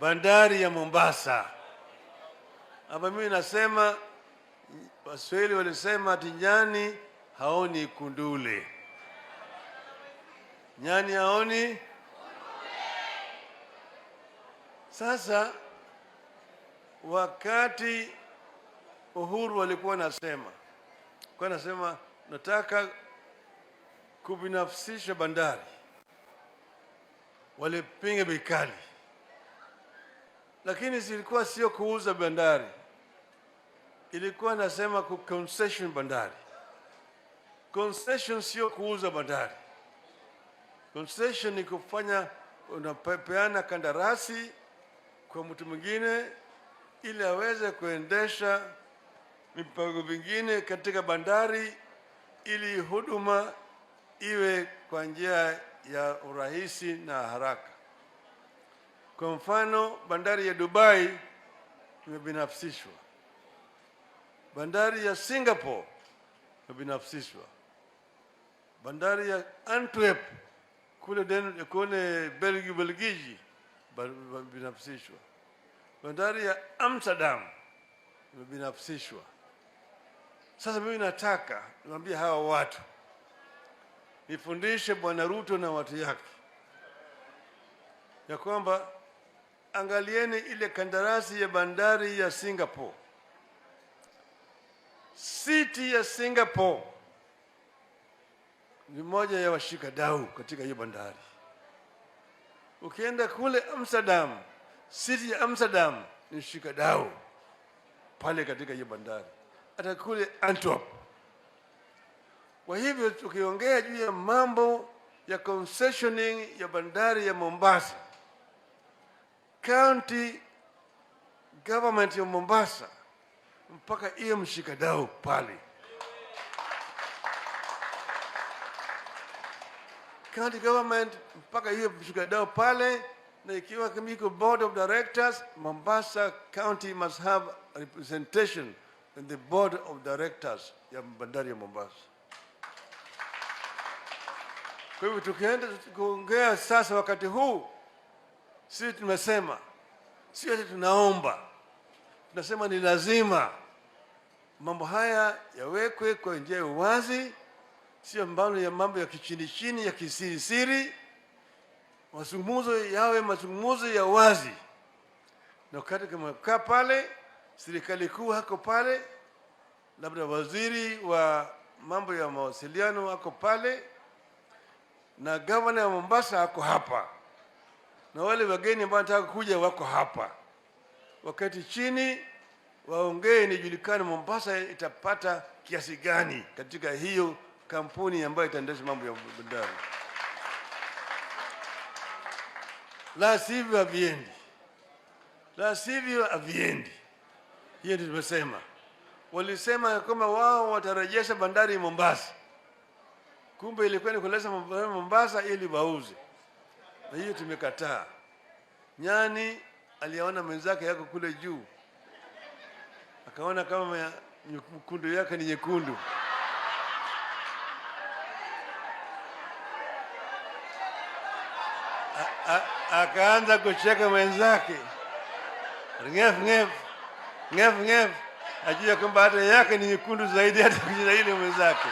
Bandari ya Mombasa. Hapa mimi nasema, Waswahili walisema ati nyani haoni kundule. Nyani haoni. Sasa wakati Uhuru alikuwa anasema, kwa anasema nataka kubinafsisha bandari, walipinga vikali, lakini zilikuwa sio kuuza bandari, ilikuwa nasema ku concession bandari. Concession sio kuuza bandari. Concession ni kufanya, unapeana kandarasi kwa mtu mwingine ili aweze kuendesha mipango mingine katika bandari ili huduma iwe kwa njia ya urahisi na haraka. Kwa mfano, bandari ya Dubai imebinafsishwa, bandari ya Singapore imebinafsishwa, bandari ya Antwerp kule Belgiji imebinafsishwa, bandari ya Amsterdam imebinafsishwa. Sasa mimi nataka niwaambie hawa watu, nifundishe Bwana Ruto na watu yake ya kwamba angalieni ile kandarasi ya bandari ya Singapore. City ya Singapore ni moja ya washikadau katika hiyo bandari. Ukienda kule Amsterdam, city ya Amsterdam ni shikadau pale katika hiyo bandari, hata kule Antwerp. Kwa hivyo tukiongea juu ya mambo ya concessioning ya bandari ya Mombasa, county government ya Mombasa mpaka iye mshikadau pale. County government mpaka iye mshikadau pale, na ikiwa kama iko board of directors, Mombasa County must have representation in the board of directors ya bandari ya Mombasa. Kwa hivyo tukienda kuongea sasa, wakati huu sisi tumesema, sio ati tunaomba, tunasema ni lazima mambo haya yawekwe kwa njia ya uwazi, sio mbano ya mambo ya kichini chini ya kisirisiri. Mazungumzo yawe mazungumzo ya wazi, na wakati kama kaa pale, serikali kuu hako pale, labda waziri wa mambo ya mawasiliano ako pale, na gavana ya Mombasa ako hapa, na wale wageni ambao wanataka kuja wako hapa. Wakati chini waongee, nijulikane Mombasa itapata kiasi gani katika hiyo kampuni ambayo itaendesha mambo ya bandari. La sivyo haviendi, la sivyo haviendi. Hiyo ndio tumesema. Walisema kwamba wao watarejesha bandari Mombasa, kumbe ilikuwa ni kuleta bandari Mombasa ili wauze, na hiyo tumekataa. Nyani aliona mwenzake yako kule juu, akaona kama mkundu yake ni nyekundu. Akaanza kucheka mwenzake, ngef ngef ngef ngef, ajua kwamba hata yake ni nyekundu zaidi hata kushinda ile mwenzake.